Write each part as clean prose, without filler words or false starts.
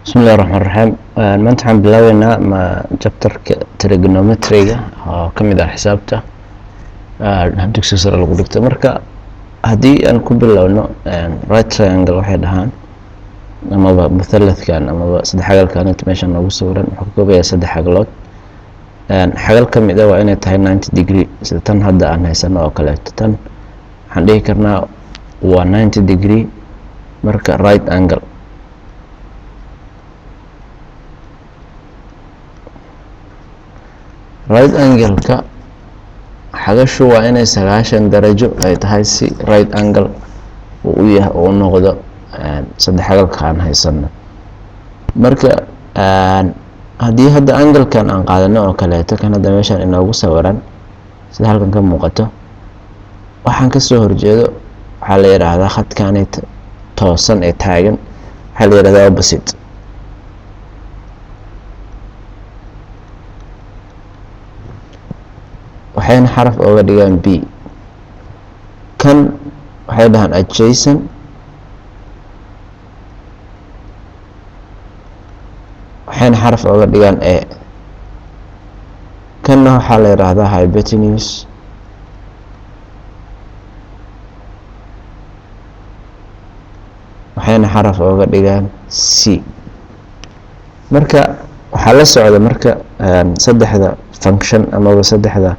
Bismillahi raxmaan raxiim. Maanta waxaan bilaabeynaa ma chapterka trigonometryga oo ka mid ah xisaabta dugsiga sare lagu dhigto. Marka haddii aan ku bilowno right triangle, waxay dhahaan amaba muthallathkan amaba saddex xagalkan inta meeshan noogu sawiran, wuxuu ka koobayaa saddex xaglood. Xagal ka mid ah waa inay tahay 90 degree, sida tan hadda aan haysano oo kaleeto. Tan waxaan dhihi karnaa waa 90 degree. Marka right angle, right angle-ka xagashu waa inay 90 darajo ay tahay si right angle uu u yahay, uu u noqdo saddex xagalka aan haysano. Marka haddii hadda angle-kan aan qaadano oo kaleeto, kan hadda meeshan inoogu sawiran, sida halkan ka muuqato, waxaan kasoo horjeedo waxaa la yidhaahdaa khadkani toosan ee taagan waxaa la yidhahdaa opposite. Waxayna xaraf ooga dhigaan B. Kan waxay dhahaan adjacent, waxayna xaraf ooga dhigaan A. Kanna waxaa la yidhaahdaa hypotenuse, waxayna xaraf ooga dhigaan C. Marka waxaa la socda marka saddexda function amaba saddexda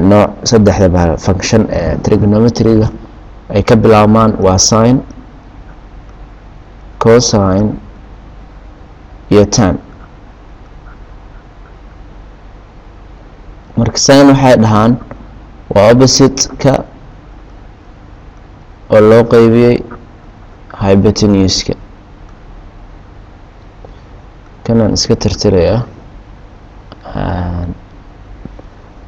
nooc, saddexda function ee trigonometryga ay ka bilaabmaan waa sine, cosine iyo tan. Marka sine waxay dhahaan waa opposite-ka oo loo qeybiyey hypotenuse-ka. Kanaan iska tirtirayaa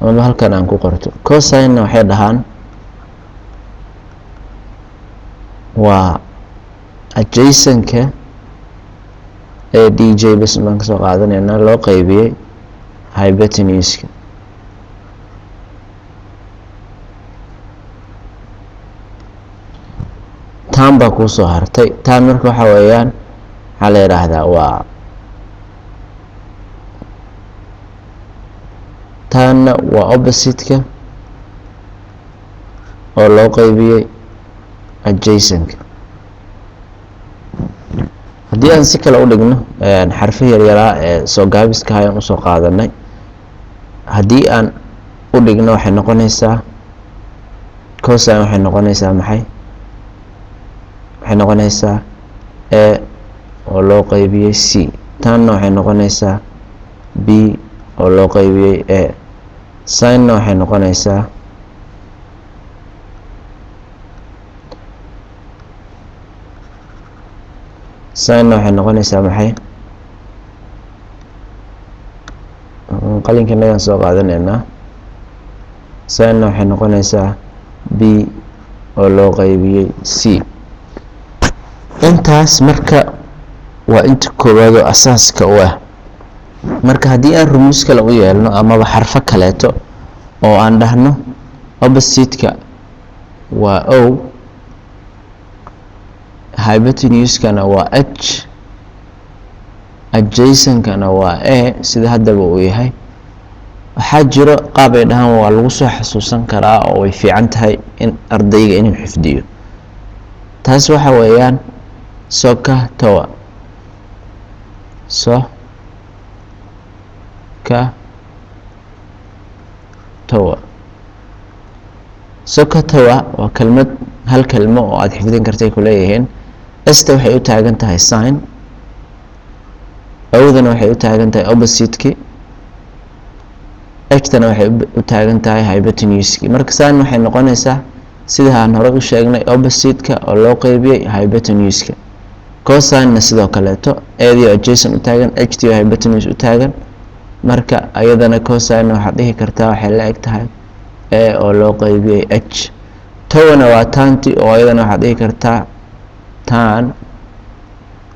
amaba halkan aan ku qorto. Cosine-na waxay dhahaan waa adjacent-ka A D J bes baan kasoo qaadanaynaa, loo qeybiyey hypotenuse-ka. Tan baa kuusoo hartay. Tan marka waxa weeyaan waxaa la yidhaahdaa waa tanna waa opposite-ka oo loo qeybiyey adjacent-ka. Haddii aan si kale u dhigno, xarfi yaryaraa ee soo gaabiska hayaan usoo qaadanay, haddii aan u dhigno, waxay noqonaysaa cosine waxay noqonaysaa maxay? Waxay noqonaysaa A oo loo qeybiyey C. Tanna waxay noqonaysaa B oo loo qeybiyey A. Sinena waxay noqonaysaa sinena waxay noqonaysaa maxay? Qalinka inagaan soo qaadanaynaa. Sinena waxay noqonaysaa B oo loo qeybiyey C. Intaas marka waa inta koowaad oo asaaska u ah. Marka haddii aan rumuus kale u yeelno amaba xarfo kaleeto oo aan dhahno opposite-ka waa O, hypotenuse-kana waa H, adjacent-kana waa A, sida haddaba uu yahay, waxaa jiro qaab ay dhahaan waa lagu soo xasuusan karaa oo way fiican tahay in ardayga inuu xifdiyo. Taas waxa weeyaan SOHCAHTOA, so ka toa. SOHCAHTOA waa kelmad, hal kelmo oo aada xifdin kartay kuleeyihiin. S-ta waxay u taagan tahay sine, O-dana waxay u taagan tahay opposite-ki, H-tana waxay u taagan tahay hypotenuse-ki. Marka sine waxay noqonaysaa, sida aan hore u sheegnay, opposite-ka oo loo qeybiyey hypotenuse-ka. Cosine-na sidoo kaleeto, A-dio adjacent u taagan, H-tio hypotenuse u taagan. Marka ayadana cosine waxaad dhihi kartaa waxay la eg tahay A oo loo qeybiyey H. Towana waa tanti, oo ayadana waxaad dhihi kartaa tan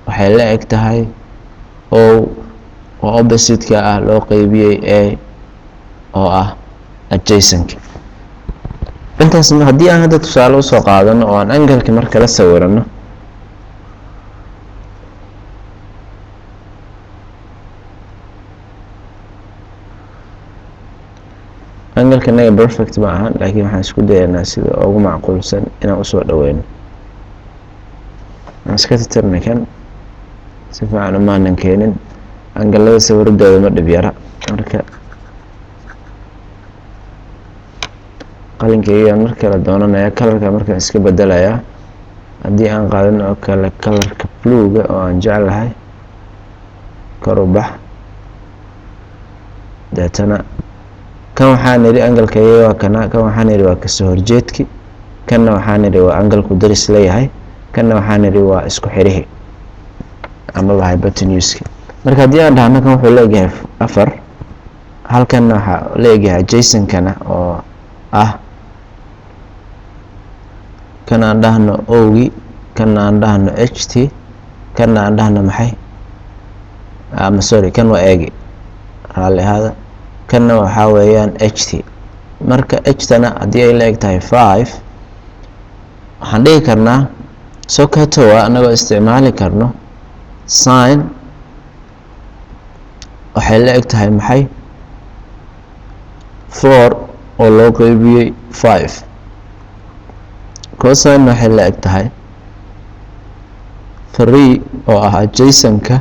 waxay la eg tahay O oo opposite-ka ah loo qeybiyey A oo ah adjacent-ka. Intaas haddii aan hadda tusaale usoo qaadano oo aan angle-ki marka la sawirano. Angle-ka naga perfect ma ahan, laakiin waxaan isku dayaynaa sida ugu macquulsan inaan usoo dhaweyno. Aan iska titirnay kan, si fiican umaanan keenin. Angle-ada sawiradooda ma dhib yara. Marka qalinkaygaan mar kale doonanaya, color-ka markaan iska bedelayaa. Haddii aan qaadan oo kale color-ka bluega oo aan jeclahay, kor u bax. Deetana kan waxaan idhi angle-kayga waa kana. Kan waxaan idhi waa kasoo horjeedki, kanna waxaan idhi waa angle-ku daris leeyahay, kanna waxaan idhi waa isku xirihi amaba hypotenuse. Marka haddii aan dhahno kan wuxuu leegyahay 4, halkanna waxaa leegyahay adjacent-kana oo ah kan aan dhahno ogi, kanna aan dhahno h t, kanna aan dhahno maxay ama, sorry, kan waa eegi, raalli ahaada, kanna waxaa weeyaan h t. Marka h tana haddii ay la eg tahay 5, waxaan dhihi karnaa SOHCAHTOA, anagoo isticmaali karno sin waxay la eg tahay maxay? 4 oo loo qeybiyey 5. Cosine waxay la eg tahay 3 oo ah adjacent-ka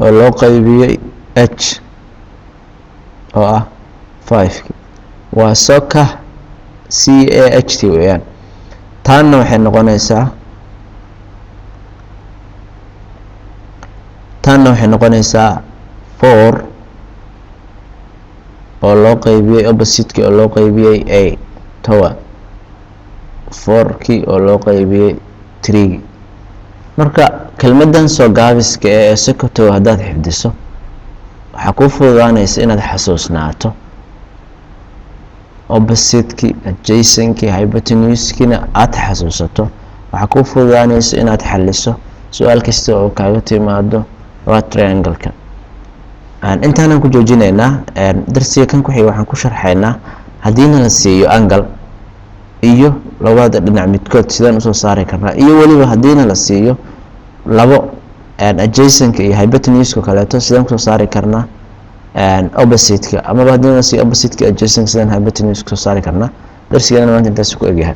oo loo qeybiyey h oo ah 5. Waa SOHCAH c a h t weeyaan. Taanna waxay noqonaysaa 4 oo loo qeybiyey opposite-ki oo loo qeybiyey a toa, 4-kii oo loo qeybiyey 3. Marka kelmaddan soo gaabiska ee SOHCAHTOA haddaad xifdiso, waxaa kuu fududaanaysa inaad xasuusnaato opposite-kii, adjacent-kii, hypotenuse-kiina aada xasuusato. Waxaa kuu fududaanaysa inaad xaliso su-aal kasta oo kaaga timaado right triangle-ka. Intaanan ku joojinaynaa darsiga. Kan ku xiga waxaan ku sharxaynaa haddiina la siiyo angle iyo labada dhinac midkood, sidaan usoo saari karnaa, iyo weliba haddiina la siiyo labo adjacent-ka iyo hypotenuse-ka kaleeto, sidaan kusoo saari karnaa opposite-ka, amaba haddii la siiyo opposite-ka adjacent, sidaan hypotenuse kusoo saari karnaa. Darsigana maanta intaas ku egyahay.